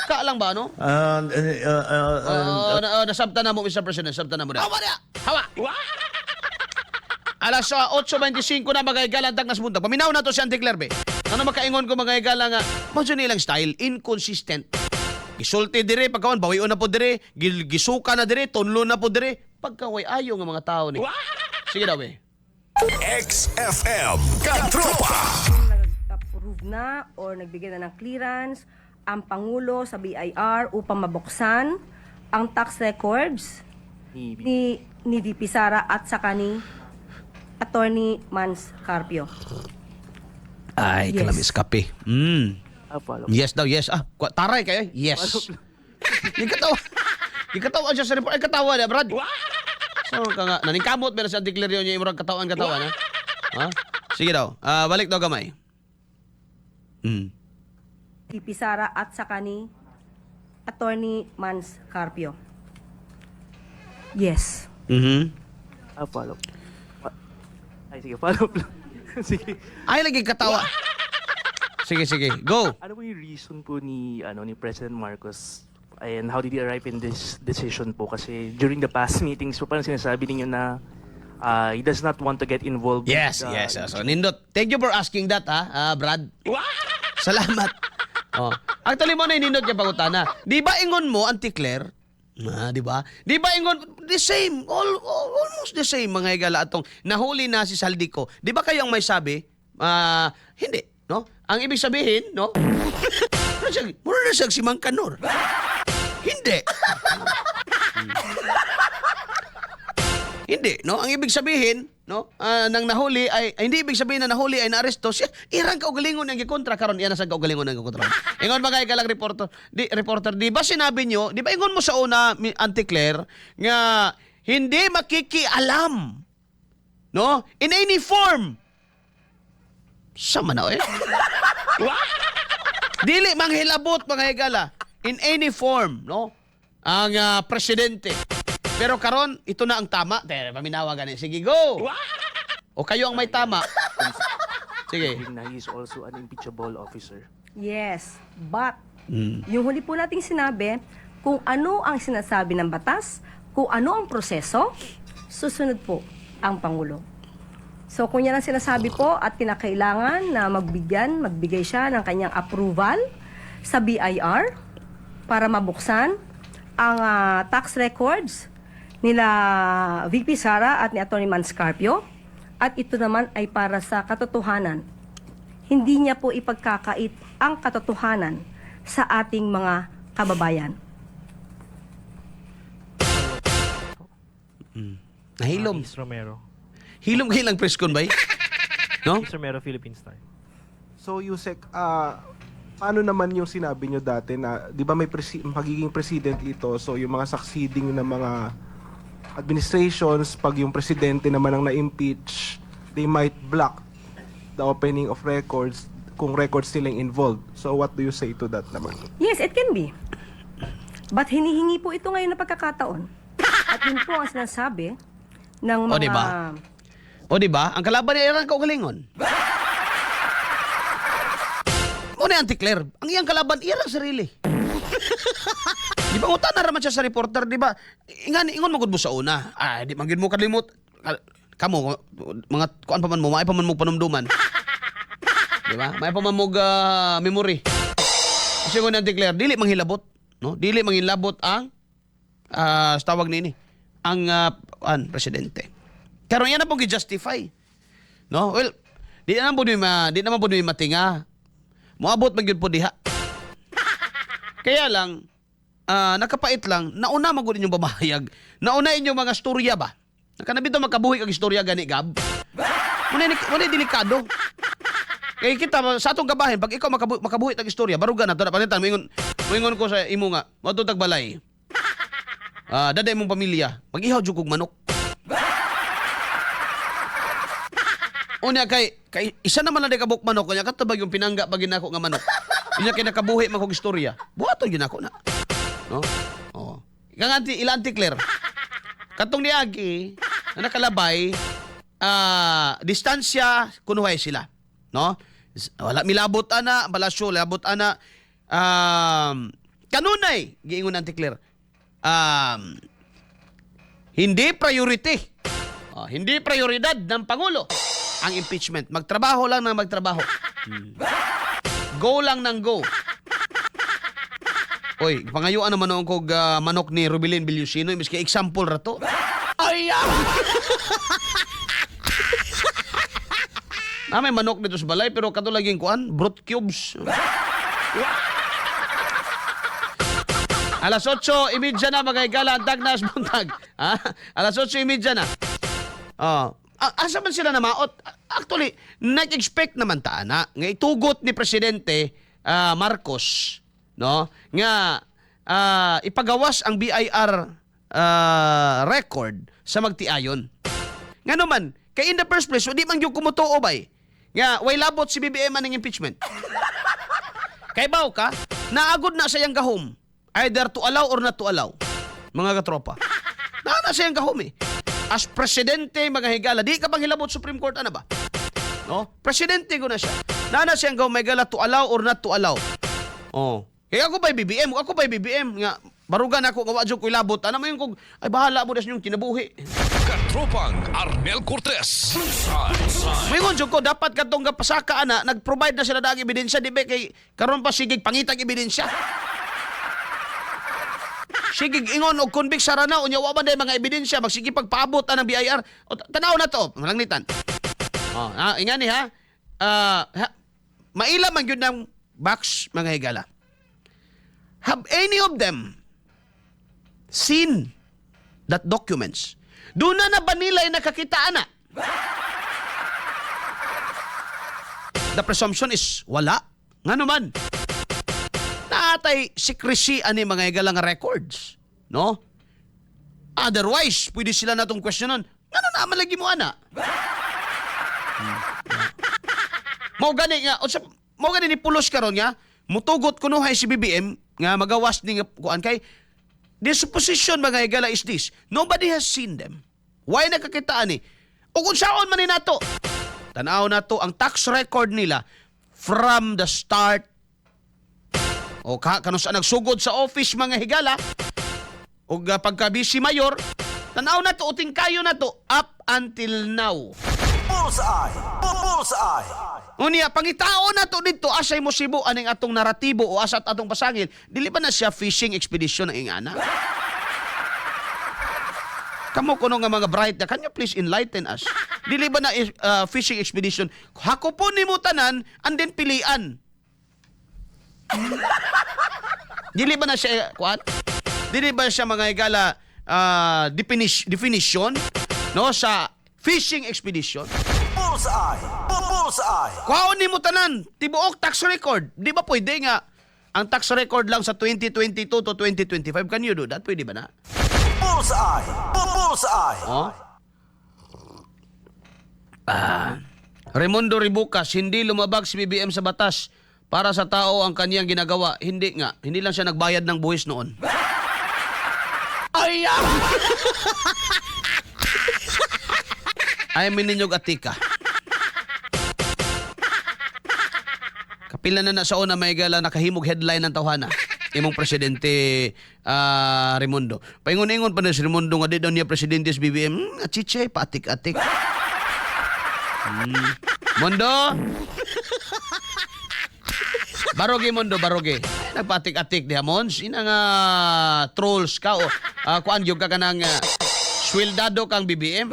Saka lang ba, no? Oo, na, oh, nasabtan na mo, Mr. President. Nasabtan na mo na. Hawa na! Hawa! Alas 8:25 na, mga higala, ang tagnas buntag. Paminaw na to si Auntie Claire, be. Ano makaingon ko, mga higala, nga, mao nilang style, inconsistent. Gisulti dire, pagkawan, bawion na po dire, gisuka na dire, tunlo na po dire. Pagkaway ayo nga mga tao ni. Sige daw, be. XFM Katropa. Nag-approve na or nagbigay na ng clearance ang Pangulo sa BIR upang mabuksan ang tax records ni VP Sara at saka ni Attorney Mans Carpio. Ay, Yes. kalamis kape. Ah, follow. Yes daw, yes. Ah, taray kayo. Yes. Gikatawa. Gikatawa siya sa report. Ay, katawa na, Brad. So, ka nga. Naningkamot, meron siya declare yun yung imurang katawan, katawan, ha? Ha? Sige daw. Ah, balik daw gamay. VP Sara at saka ni Attorney Mans Carpio. Yes. Ah, follow. Ay, sige, follow up lang. Sige. Ay, lagi katawa. Sige, sige. Go. Ano po yung reason po ni President Marcos and how did he arrive in this decision po? Kasi during the past meetings po, parang sinasabi ninyo na he does not want to get involved with the Yes. So, nindot. Thank you for asking that, ha, ah, Brad. Salamat. Oh. Actually mo na nindot kay pangutana. Di ba ingon mo, Auntie Claire? Ah, di ba? Di ba ingon the same, almost the same, mga higala, atong nahuli na si Zaldy Co. Di ba kayo ang may sabi? Ah, hindi, no? Ang ibig sabihin, no? Mura na siya si Mang Kanor. Hindi. Hindi, no? Ang ibig sabihin, no? Nang nahuli ay hindi ibig sabihin na nahuli ay naaresto siya. Irang kaugalingon ang gikontra karon, iyan sa kaugalingon ang gikontra. Ingon ba kay kalang reporter? Di reporter, di ba sinabi nyo, di ba ingon mo sa una, Auntie Claire, nga hindi makikialam, no? In any form. Sama na eh. Dili manghilabot, mga higala, in any form, no? Ang presidente. Pero karon ito na ang tama. Tere, paminawa gani. Sige, go. O kayo ang may tama. Sige. Na he is also an impeachable officer. Yes, but yung huli po nating sinabi, kung ano ang sinasabi ng batas, kung ano ang proseso, susunod po ang Pangulo. So kung yan ang sinasabi po at kinakailangan na magbigay siya ng kanyang approval sa BIR para mabuksan ang tax records nila VP Sara at ni Atty. Mans Carpio, at ito naman ay para sa katotohanan, hindi niya po ipagkakait ang katotohanan sa ating mga kababayan. Nahilom. Is Romero. Hilom kayo lang press con bay. No? Is Romero, Philippine Star. So Usec, paano naman yung sinabi nyo dati na 'di ba may magiging president ito, so yung mga succeeding na mga administrations, pag yung presidente naman ang na-impeach, they might block the opening of records kung records nilang involved. So what do you say to that naman? Yes, it can be. But hinihingi po ito ngayon na pagkakataon. At yun po ang sinasabi ng mga O, di ba? O di ba? Ang kalaban niya irang kaugalingon. Mo ni Auntie Claire, ang iyang kalaban iyang sarili. Di ba utan na raman siya sa reporter, di ba? Ingan ingon magud mo sa una. Ay, di man gyud mo kalimot. Kamo mga kuan pa man mo, maay pa man mo panumduman. Di ba? Maay pa man mo memory. Kasi kung Auntie Claire, dili manghilabot, no? Dili manghilabot ang sa tawag niini ang presidente. Pero yan na pong gi-justify. No? Well, di naman po ni matinga. Moabot man gyud po diha. Kaya lang nakapait lang nauna man gud inyong pamahayag. Nauna inyong mga storya ba? Kanabito makabuhi kag istorya gani gab. Muna delikado. Kay kita sa atong kabahin pag ikaw makabuhi tag istorya, baruga na to na panitan moingon ko sa imo nga, moadto tag balay. Ah, daday mong pamilya, mag-ihaw jud kog manok. Unya kay isa naman lang di kabuk manok unya kato ba yung pinangga pa ginako nga manok. Unya kay nakabuhi man kog istorya. Buhaton gyud nako na. No? Oo. Ika nga ila Auntie Claire. Katong niagi na nakalabay, distansya kunuhay sila, no? Wala milabot ana, balasyo labot ana. Kanunay, giingon Auntie Claire, hindi priority. Oh, hindi prioridad ng Pangulo ang impeachment. Magtrabaho lang ng magtrabaho. Go lang ng go. Oy, pangayuan naman noon kog manok ni Rubilin Bilyusino, miski example ra to. Ay! Ah! Na may manok dito sa balay pero kato laging kuan, broth cubes. Alas 8:30 na, mga higala, ang Tagnas buntag. Ha? Alas 8:30 na. Oh. Asa man sila namaot? Actually, nag-expect naman ta na nga itugot ni Presidente Marcos, no, nga ipagawas ang BIR record sa magtiayon. Nga naman, kay in the first place, di man gyud kumutuo bay. Nga way labot si BBM aning impeachment. Kay baw ka, naagod na sa iyang gahom. Either to allow or not to allow. Mga katropa. Naa na sa iyang gahom eh. As presidente, mga higala, di ka bang hilabot Supreme Court, ano ba? No? Presidente ko na siya. Naa na siyang gahom, may gala to allow or not to allow. Oh. Kaya ako ba'y BBM? Ako ba'y BBM? Nga, barugan ako, nga wa jud ko'y labot. Ano mo yung kung, ay bahala mo na sa inyong kinabuhi. Katropang Arnel Cortez. Bullseye. Moingon jud ko dapat kadtong gapasaka ana nag-provide na sila daag ebidensya, di ba, kay karon pa sigig pangitag ebidensya. Sigig ingon og convict sa rana unya wa man day mga ebidensya, magsige pagpaabot ang BIR. O, tanaw na to, malanglitan. Oh, ingani ha. Ha, maila man gyud ng box, mga higala. Have any of them seen that documents? Doon na ba nila ay nakakita ana? The presumption is wala. Nga naman, naatay secrecy ani mga higala nga records. No? Otherwise, pwede sila natong questionon. Ngano naman lagi mo ana? Mao gani nga unsa mao gani ni pulos karon nga mutugot kunuhay si BBM nga magawas ni nga kuan kay the supposition, mga higala, is this. Nobody has seen them. Why nakakita ani? O kung saon man ni nato. Tanaw nato ang tax record nila from the start o ka kano sa nagsugod sa office, mga higala, ug pagka vice mayor, tanaw nato uting kayo nato up until now. Bullseye. Bullseye. Unya, pangitao na to dito, asay mo sibo aning atong naratibo o asat atong pasangil, dili ba na siya fishing expedition ang ingana? Kamo kuno nga mga bright na, can you please enlighten us? Dili ba na fishing expedition? Hakupon nimo tanan and then pilian. Dili ba na siya, kuan? Dili ba siya, mga higala, definition, no, sa fishing expedition? Bullseye. Bullseye. Kuhaon nimo tanan, tibuok tax record. Di ba pwede nga ang tax record lang sa 2022 to 2025? Can you do that? Pwede ba na? Bullseye. Bullseye. Oh? Raimundo Ribucas, hindi lumabag si BBM sa batas. Para sa tao ang kanyang ginagawa. Hindi nga. Hindi lang siya nagbayad ng buwis noon. Ay! Ah! Ay, mininyog atika. Kapila na na sa una may gala nakahimog headline ng tawhana. Imong presidente Raimundo. Paingon-ingon pa na si Raimundo nga di daw niya presidente sa BBM. Achichay, paatik-atik. Mundo! Baroge, Mundo, baroge. Ay, nagpatik-atik diha, Mons. Ina nga trolls ka o kuan gyud ka kanang sweldado kang BBM.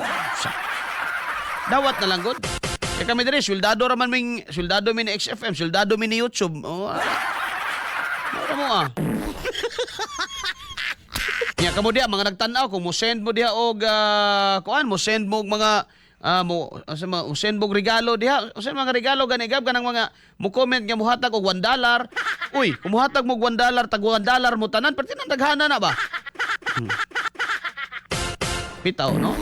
Dawat na lang gud. Kaya kami diri sweldado ra man ming sweldado mi ni XFM, sweldado mi ni YouTube. Oh. Mura mo ah. Nya kamo diha mga nagtan-aw kung mo send mo diha og kuan mo send mo og mga mo asa mo send mo og regalo diha, usa mga regalo gani gab kanang mga mo comment nga muhatag og $1. Uy, kung muhatag mo og $1, tag $1 mo tanan, perti nang daghana na ba? Bitaw, no?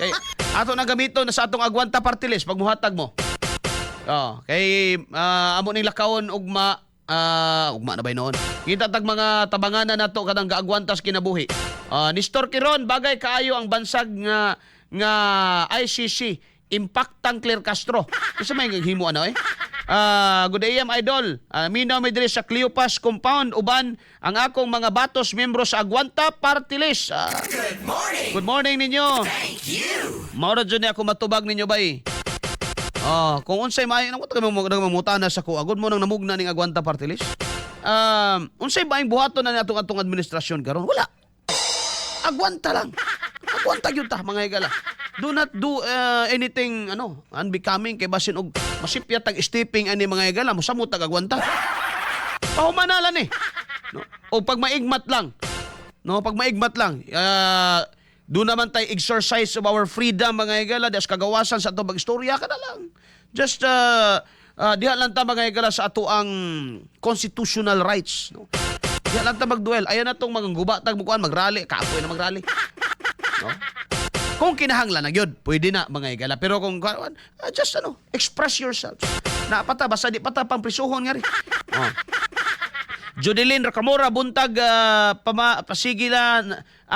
Kay ato na gamiton na sa atong agwanta party list pag muhatag mo. Oh, kay amo ning lakawon ugma, ugma na ba noon? Kita tag mga tabanganan nato kanang gaagwantas kinabuhi. Nestor Kiron, bagay kaayo ang bansag nga nga ICC impaktang Claire Castro. Isa may himo ano eh. Ah, good AM, idol. Minaw mi diri sa Cleopas Compound uban ang akong mga batos, membro sa Agwanta Party List. Good morning. Good morning ninyo. Thank you. Mao ra jud ni ako matubag ninyo bay. Oh, kung unsay maayo nako taga mo nagmamutana sa ko. Agud mo nang namugna ning Agwanta Party List. Unsay maayong buhaton na atong atong administrasyon karon? Wala. Agwanta lang. Agwanta gyud ta, mga higala. Do not do anything ano unbecoming kay basin og masipyat tag stepping ani, mga higala, mosamot tag agwanta. Pahumanalan eh. No? O pag maigmat lang. No, pag maigmat lang. Do naman tay exercise of our freedom, mga higala, das kagawasan sa ato magistorya ka na lang. Just diha lang ta, mga higala, sa ato ang constitutional rights, no? Diha lang ta magduel. Ayan na tong mga guba tag mukuan magrally, kapoy na magrally. No? Kung kinahanglan na gyud, pwede na, mga higala. Pero kung just ano, express yourself. Na pata basta di pata pang prisuhon nga ri. Oh. Judeline Racamora, buntag, pasigi na,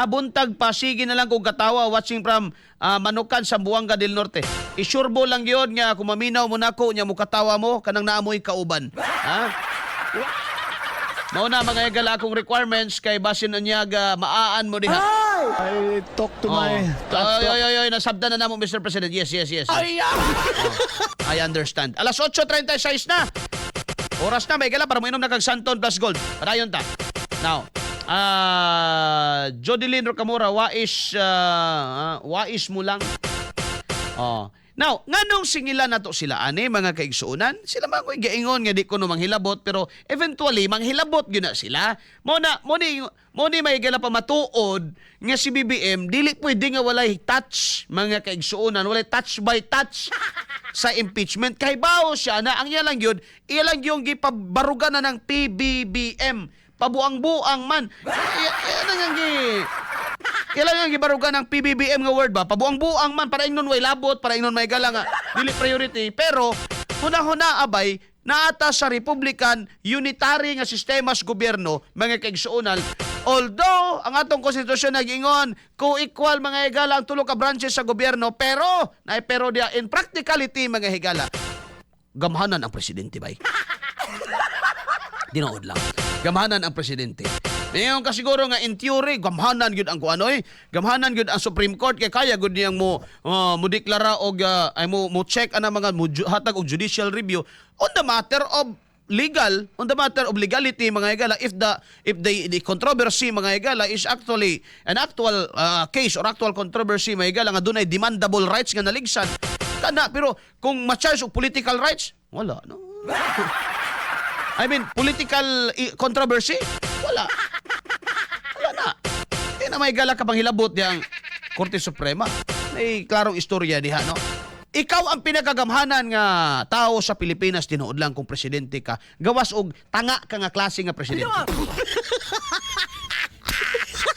buntag, pasigi na lang kung katawa, watching from Manukan, Zamboanga del Norte. Isurbo lang yun nga kung maminaw mo nako nya mukatawa mo kanang naamoy kauban. Ha? Mao na, mga higala, akong requirements kay basin na ga maaan mo diha. I talk to my Oh. Ay, ay, ay, ay, nasabdan na namo, Mr. President. Yes. Ay, Oh, I understand. Alas 8:36 na. Oras na, may gala para mainom na kag Santon Plus Gold. Padayon ta. Now, Jodeline Rocamora, wais mo lang. Oh. Now, nganong singilan nato sila ani, mga kaigsuonan? Sila man ko'y giingon nga di ko no manghilabot, pero eventually manghilabot gyud na sila. Mo na mo ni may gala pa matuod nga si BBM dili pwede nga walay touch, mga kaigsuonan, walay touch by touch sa impeachment. Kay bawo siya na ang iya lang yun, iya lang yung gipabarugan na ng PBBM. Pabuang-buang man. Iya nang ang gi Kailangan ang gibarugan ng PBBM nga word ba? Pabuang-buang man para ingnon way labot, para ingnon may gala nga dili priority. Pero huna-huna abay naata sa Republican unitary nga sistema sa gobyerno, mga kaigsuonan. Although ang atong konstitusyon nag-ingon co-equal, mga higala, ang tulo ka branches sa gobyerno, pero na pero dia in practicality, mga higala, gamhanan ang presidente bay. Tinuod lang. Gamhanan ang presidente. Ngayon ka siguro nga in theory, gamhanan gyud ang kuano eh. Gamhanan gyud ang Supreme Court kay kaya gyud niyang mo deklara og ay mo check ana mga mo hatag og judicial review on the matter of legal, on the matter of legality, mga higala, if the controversy, mga higala, is actually an actual case or actual controversy, mga higala, nga dunay demandable rights nga naligsan kana. Pero kung ma-charge og political rights, wala, no. I mean, political controversy? Wala. Wala na. Di na may gala ka pang hilabot diyang Korte Suprema. May klarong istorya diha, no? Ikaw ang pinakagamhanan nga tao sa Pilipinas, tinuod lang, kung presidente ka. Gawas og tanga ka nga klase nga presidente.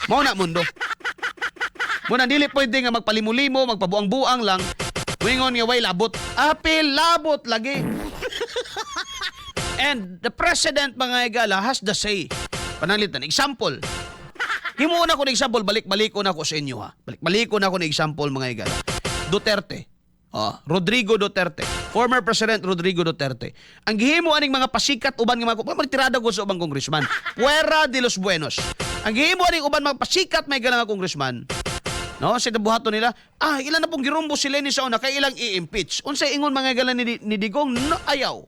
Mao na mundo. Muna dili pwede nga magpalimulimo, magpabuang-buang lang. Wingon nga way labot. Apil labot lagi. And the president, mga higala, has the say. Pananglitan, example. Himuon ako ng example, balik-balik ko na ako sa inyo ha. Balik-balik ko na ako ng example, mga higala. Duterte. Oh, Rodrigo Duterte. Former President Rodrigo Duterte. Ang gihimo aning mga pasikat uban nga mga magtirada ko sa ubang congressman. Puera de los buenos. Ang gihimo aning uban mga pasikat may nga congressman. No, sa buhaton nila, ilan na pong girumbo si Leni sa una kay ilang i-impeach. Unsay ingon, mga higala, ni Digong? No, ayaw.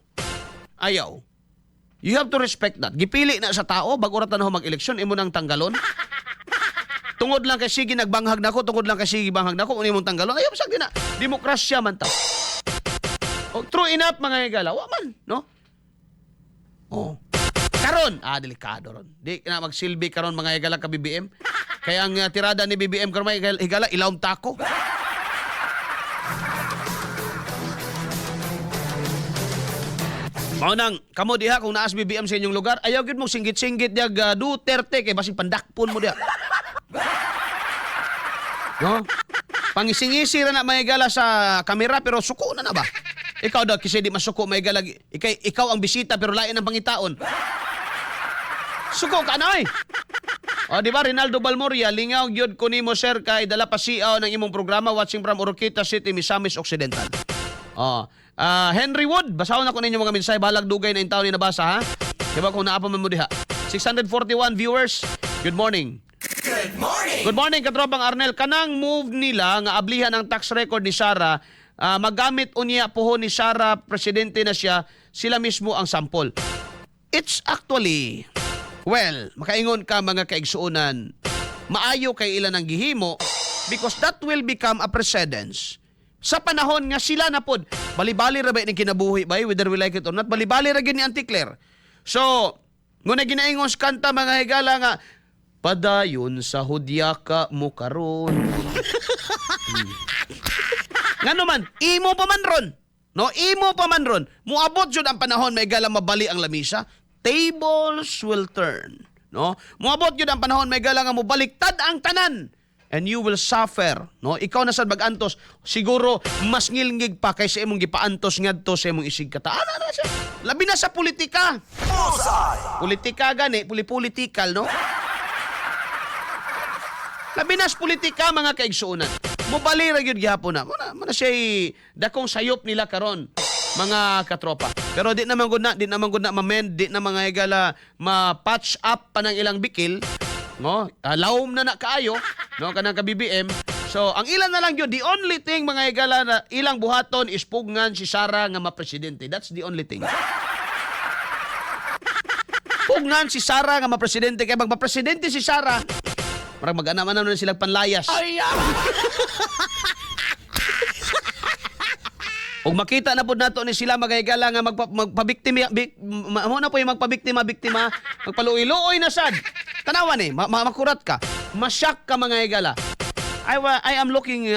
Ayaw. You have to respect that. Gipili na sa tao, bago ra tan mag-eleksyon, imo nang tanggalon. Tungod lang kay sige nagbanghag nako, tungod lang kay sige banghag nako, imo mong tanggalon. Ayaw sa na. Demokrasya man ta. O, true enough, mga higala, wa man, no? Oh. Karon, delikado ron. Di na magsilbi karon, mga higala, ka BBM. Kaya ang tirada ni BBM karon, mga higala, ilawom tako. Mao nang kamo diha kung naas BBM sa inyong lugar, ayaw gyud mo singgit-singgit diag Duterte kay basig pandakpon mo diha. No? Pangisingisi ra na, mga higala, sa kamera pero suko na na ba? Ikaw daw kasi di masuko, mga higala, ikaw ang bisita pero lain ang pangitaon. Suko ka na oy. O di ba Rinaldo Balmoria, lingaw gyud ko nimo sir kay dala pa siaw ng imong programa, watching from Oroquieta City, Misamis Occidental. Oh. Ah, Henry Wood, basahon ako ninyo mga mensahe, balag dugay na intaw ni nabasa ha. Diba kung naa pa man mo diha. 641 viewers. Good morning. Good morning, katropang Arnel. Kanang move nila nga ablihan ang tax record ni Sara, magamit unya pohon ni Sara, presidente na siya, sila mismo ang sample. It's actually, well, makaingon ka, mga kaigsuonan, maayo kay ilan ang gihimo because that will become a precedence sa panahon nga sila na pod. Balibali ra ba ni kinabuhi bay, whether we like it or not, balibali ra gyud ni Auntie Claire. So, nguna ginaingon sa kanta, mga higala, nga padayon sa hudyaka mo karon. Ngano man, imo pa man ron. No, imo pa man ron. Muabot jud ang panahon, may gala, mabali ang lamisa. Tables will turn. No? Muabot jud ang panahon, may gala, nga mobaliktad ang tanan. And you will suffer, no? Ikaw na sad magantos, siguro mas ngilngig pa kaysa imong gipaantos ngadto sa imong isig kata. Ana na siya. Labi na sa politika. Bullseye. Politika gani, puli-political, no? Labi na sa politika, mga kaigsuonan. Mobali ra gyud gihapon na. Muna siya dakong sayop nila karon, mga katropa. Pero di naman gud na ma-mend, di na, mga higala, ma-patch up pa ng ilang bikil, no? Lawom na na kaayo, no, kanang ka BBM. So, ang ilan na lang yun, the only thing, mga higala, na ilang buhaton is pugngan si Sara nga ma-presidente. That's the only thing. Pugnan si Sara nga ma-presidente kay magpa-presidente si Sara, marag mag-anam-anam na sila panlayas. Ay! Ug makita na pud nato ni sila, mga higala, nga magpabiktima mo na po yung magpabiktima biktima, magpaluoy-luoy na sad. Tanawan eh, makurat ka. Masyak ka, mga higala. I am looking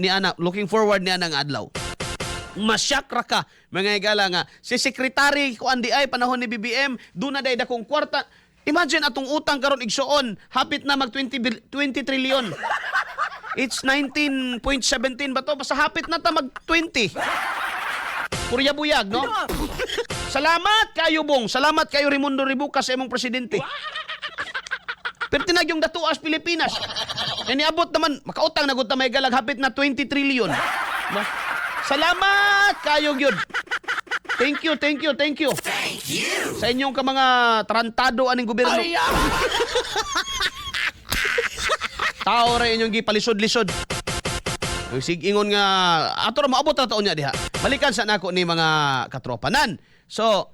ni ana, looking forward ni ana nga adlaw. Masyak ra ka, mga higala, nga si secretary kuan di ay panahon ni BBM doon na day dakong kwarta. Imagine atong utang karon, igsuon, hapit na mag 20 trillion. It's 19.17 ba to? Basta hapit na ta mag 20. Purya buyag, no? Salamat kayo, Bong. Salamat kayo, Raimundo Rebucas, sa imong presidente. Pero tinag yung datuas Pilipinas. E niabot naman, makautang na gud ta, may galag, hapit na 20 trillion. Ba? Salamat kayo gyud. Thank you, thank you, thank you. Thank you. Sa inyong ka mga tarantado aning gobyerno. Tao ra inyong gipalisod-lisod. Sig ingon nga ato ra maabot ra taon niya diha. Balikan sa nako ni mga katropanan. So,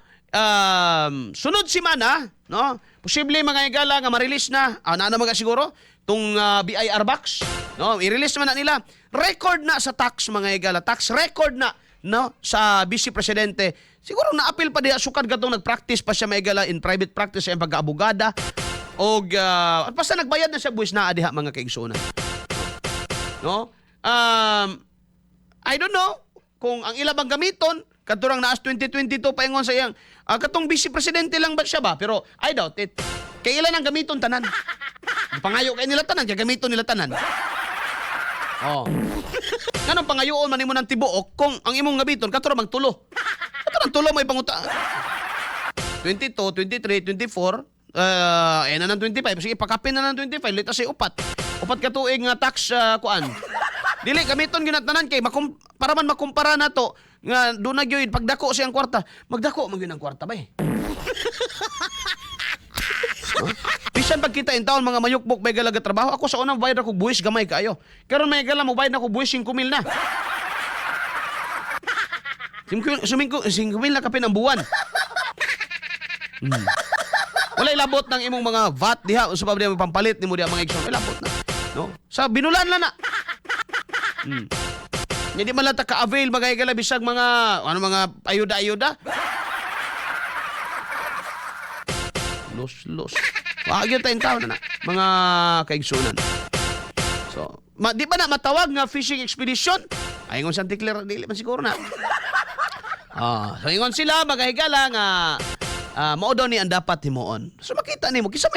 sunod semana, no? Posible, mga higala, nga ma-release na, na mga siguro tung BIR box, no? I-release man na nila. Record na sa tax, mga higala, tax record na, no, sa vice presidente. Siguro naapil pa diha sukad katong nag-practice pa siya, mga higala, in private practice sa iyang pagkaabogada. Og basta nagbayad na siya buwis naa diha, mga kaigsuonan. No? I don't know kung ang ila bang gamiton katurang naas 2022 paingon sa iyang katong vice presidente lang ba siya ba, pero I doubt it. Kay ilan ang gamiton tanan. Pangayo kay nila tanan kay gamiton nila tanan. Oh. Nganong pangayoon man nimo ng tibuok kung ang imong gamiton katura magtulo. Katurang tulo may panguta. 22, 23, 24, eh na ng 25. Sige, pakapin na ng 25. Let us say upat. Upat ka tuig nga tax kuan. Dili gamiton gyud na tanan kay para man makumpara nato nga doon na gyud pagdako siyang kwarta. Magdako man gyud ang kwarta ba eh. Huh? Bisan pagkita in taon mga mayukbok may galaga trabaho. Ako sa unang bayad ako buwis gamay kaayo. Karon may gala mo bayad na ako buwis 5 mil na. 5 mil na kapin ang buwan. Wala ilabot ng imong mga VAT diha sa pa diha pampalit nimo diha, mga igsoon. Wala labot na. No? Sa binulan lang na. Hindi man lang ta ka-avail, mga higala, bisag mga ano, mga ayuda-ayuda. Los los. Wag tayong tao na na mga kaigsunan. So, di ba na matawag nga fishing expedition? Ay, ingon sa Auntie Claire, dili man siguro na. So ingon sila, mga higala, nga mao daw ni ang dapat himuon. So makita nimo kisa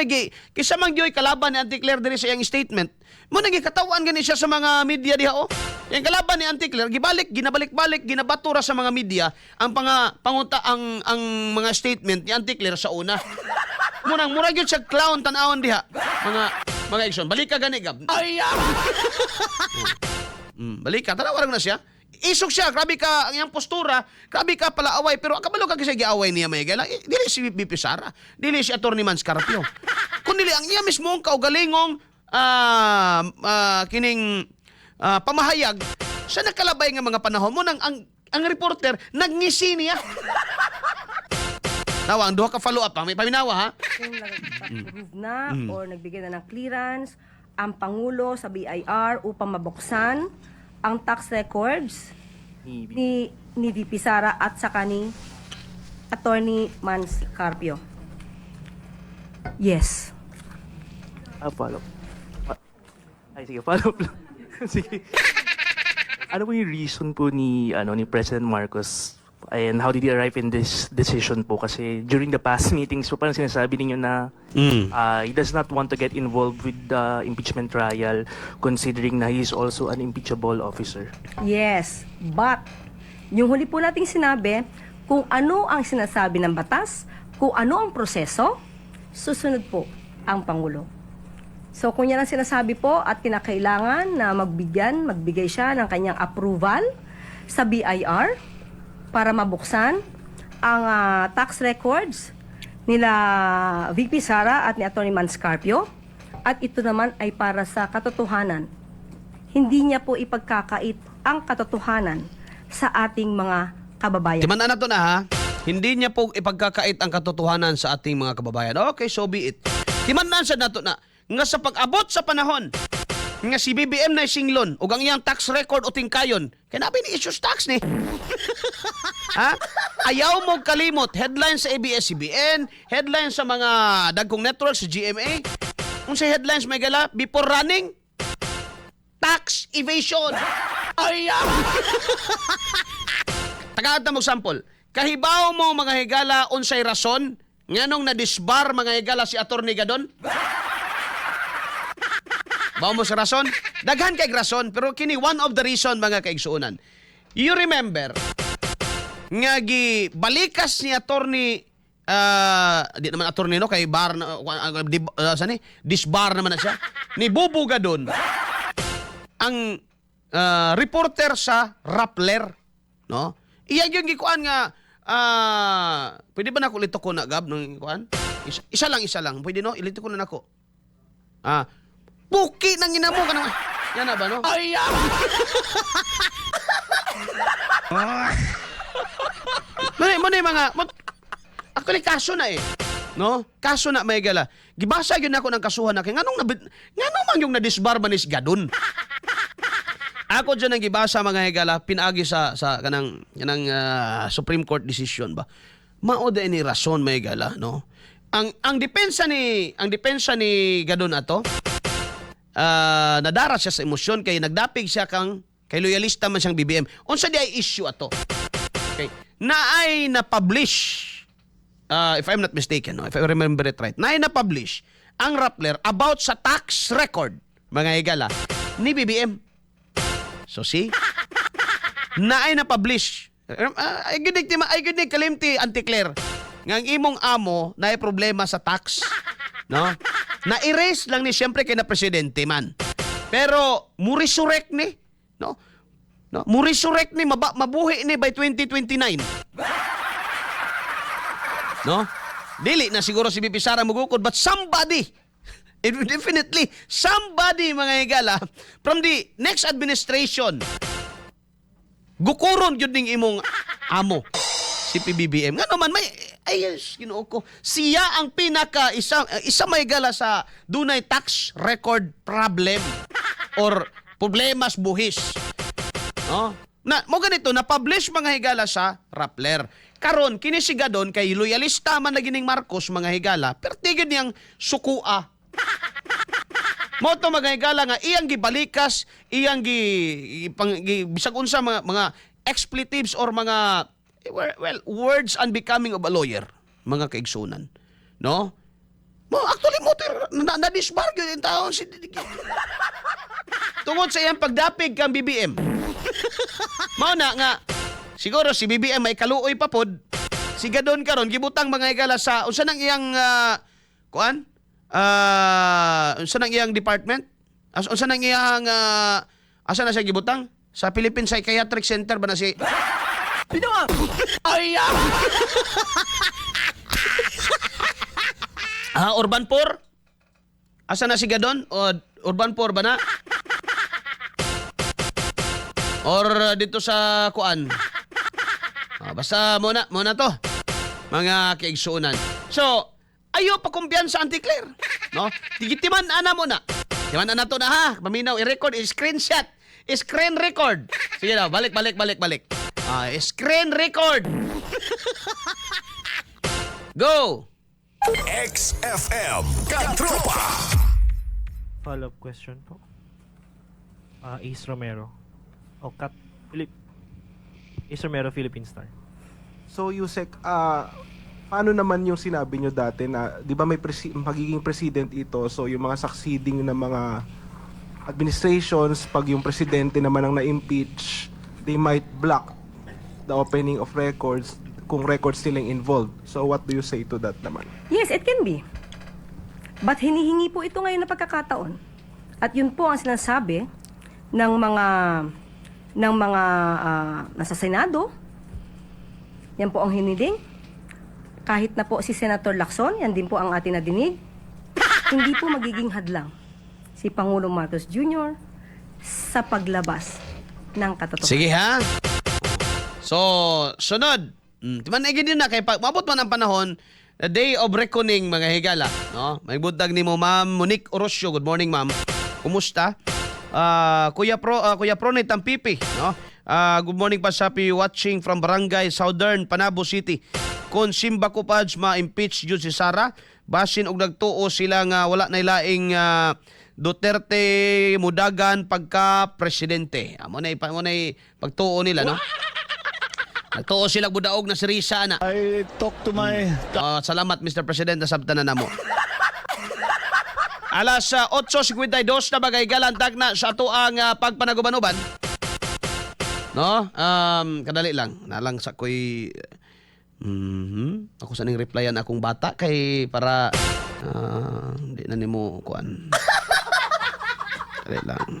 man gyoy kalaban ni Auntie Claire diri sa iyang statement. Mo nang gikatawan gani siya sa mga media diha oh. Yang kalaban ni Auntie Claire gibalik, ginabalik-balik, ginabatura sa mga media ang panga panguta ang mga statement ni Auntie Claire sa una. Munang mura gyud siya clown tan-awon diha. Mga igsoon, balik ka gani gab. Ay! Balik ka, tanaw na siya. Isog siya, grabe ka ang iyang postura, grabe ka palaaway, pero kabalo ka kasi giaway niya, may higala. Eh, dili si VP Sara, dili si Attorney Mans Carpio. Kun dili ang iya mismo ang kaugalingong kining pamahayag sa nakalabay nga mga panahon mo nang ang reporter nagngisi niya. Nawa, ang duha ka follow up, ha? May paminawa ha. Kung nag-approve na or nagbigay na ng clearance ang Pangulo sa BIR upang mabuksan ang tax records Ni ni VP Sara at saka ni Attorney Mans Carpio. Yes. Follow. Ay, sige, follow up lang. Sige. Ano po yung reason po ni President Marcos and how did he arrive in this decision po? Kasi during the past meetings po, parang sinasabi ninyo na he does not want to get involved with the impeachment trial considering na he is also an impeachable officer. Yes, but yung huli po nating sinabi, kung ano ang sinasabi ng batas, kung ano ang proseso, susunod po ang Pangulo. So kung yan ang sinasabi po at kinakailangan na magbigay siya ng kanyang approval sa BIR para mabuksan ang tax records nila VP Sara at ni Atty. Manscarpio, at ito naman ay para sa katotohanan. Hindi niya po ipagkakait ang katotohanan sa ating mga kababayan. Timan na to na ha. Hindi niya po ipagkakait ang katotohanan sa ating mga kababayan. Okay, so be it. Timan-an sa nato na nga sa pag-abot sa panahon nga si BBM na singlon ug ang iyang tax record o tingkayon kay nabi ni issues tax ni, ha? Ayaw mo kalimot, headline sa ABS-CBN, headline sa mga dagkong network, sa GMA. Unsay headlines, may gala, before running? Tax evasion. Ayaw! Tagaan ta mo sample. Kahibaw mo, mga higala, unsay rason nganong na-disbar, mga higala, si Attorney Gadon? Bao mo sa rason? Daghan kay rason, pero kini one of the reason, mga kaigsuonan. You remember nga gi balikas ni attorney, di naman attorney, no, kay bar na di, sani disbar naman na siya ni Bubu Gadon ang reporter sa Rappler, no? Iya yung gikuan nga pwede ba nako lito ko na gab nung kuan? Isa, isa lang, isa lang. Pwede, no? Ilito ko na nako. Puki nang ina mo kanang yan na ba, no? Ay! Muna yung mga, actually, kaso na eh. No? Kaso na, may gala. Gibasa yun ako ng kasuhan na kay nganong man yung na-disbar man is Gadon. Ako dyan ang gibasa, mga higala, pinaagi sa kanang kanang Supreme Court decision ba. Mao ni rason, may gala, no? Ang depensa ni Gadon ato, nadara siya sa emosyon kay nagdapig siya kang kay loyalista man siyang BBM. Unsa di ay issue ato? Okay. Na ay na-publish, if I'm not mistaken, no, if I remember it right, na ay na-publish ang Rappler about sa tax record, mga higala, ni BBM. So see? Na ay na-publish. Ay ginig ti ay ginig kalimti, Auntie Claire. Nga ang imong amo na ay problema sa tax. No? Na-erase lang ni siyempre kay na presidente man. Pero mu-resurrect ni, no? No, mu-resurrect ni mabuhi ni by 2029. No? Dili na siguro si VP Sara mugukod, but somebody, definitely somebody, mga higala, from the next administration gukuron gyud ning imong amo si PBBM. Nga naman may ay yes, Ginoo ko. Siya ang pinaka isa isa may gala sa dunay tax record problem or problemas buhis. No? Na mo ganito na publish, mga higala, sa Rappler. Karon kini si Gadon kay loyalista man lagi ning Marcos, mga higala, pero tigid niyang sukua. Mo to, mga higala, nga iyang gibalikas, iyang gi, gi, pang, gi bisag unsa mga expletives or mga well, words unbecoming of a lawyer, mga kaigsunan. No? Mo actually mo na disbar gyud yung taon si tungod sa iyang pagdapig kang BBM. Mao na nga siguro si BBM may kaluoy pa pod. Si Gadon karon gibutang, mga higala, sa unsa nang iyang kuan? Unsa nang iyang department? Unsa nang iyang asa na siya gibutang? Sa Philippine Psychiatric Center ba na si Ay, ah! Ah, Urban 4? Asa na si Gadon? O Urban 4 ba na? Or dito sa kuan? Ah, basta muna, muna to. Mga kaigsuonan. So, ayo pa kumpiyansa, Auntie Claire. No? Tigitiman ana mo na. Timan ana to na ha. Paminaw i-record, i-screenshot. Screen record. Sige daw, balik, balik, balik, balik. Ah, screen record. Go! XFM Katropa. Follow-up question po. Ah, Ace Romero. O Kat Philip. Ace Romero, Philippine Star. So, Yusek, paano naman yung sinabi nyo dati na, di ba may magiging president ito, so yung mga succeeding na mga administrations, pag yung presidente naman ang na-impeach, they might block the opening of records kung records silang involved. So, what do you say to that naman? Yes, it can be. But hinihingi po ito ngayon na pagkakataon. At yun po ang sinasabi ng mga nasa Senado. Yan po ang hiniling. Kahit na po si Senator Lacson, yan din po ang ating nadinig. Hindi po magiging hadlang si Pangulong Marcos Jr. sa paglabas ng katotohanan. Sige ha. So, sunod. Timan na din na kay pag maabot man ang panahon, the day of reckoning, mga higala, no? May buntag nimo, Ma'am Monique Orosio. Good morning, ma'am. Kumusta? Ah, Kuya Pro ni Tampipi, no? Ah, good morning pa sa watching from Barangay Southern, Panabo City. Kung simba ko pads ma-impeach jud si Sara, basin og nagtuo sila nga wala na ilaing Duterte mudagan pagka presidente. Amo na mo na pagtuo nila, no? Nagtuo sila budaog na si Risa na. I talk to my Ah, salamat, Mr. President, nasabtan na namo. Alas 8:52 na bagay galantag na sa ato ang pagpanaguban-uban. No? Kadali lang. Nalang sa ko'y. Ako sa ning replyan akong bata kay para di na nimo kuan. Dali lang.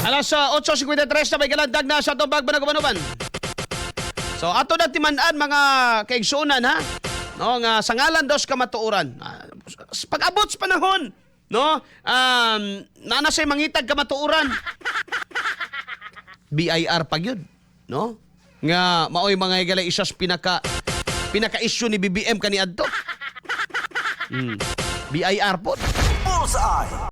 Alas 8:53 na may galantag na sa atong pagpanaguban-uban. So ato na timan-an, mga kaigsuonan, ha. No, nga sa ngalan dos kamatuoran. Ah, pag-abot sa panahon, no? Naa say mangitag kamatuoran. BIR pa gyud, no? Nga maoy, mga higala, isa sa pinaka pinaka issue ni BBM kaniadto. BIR po. Bullseye.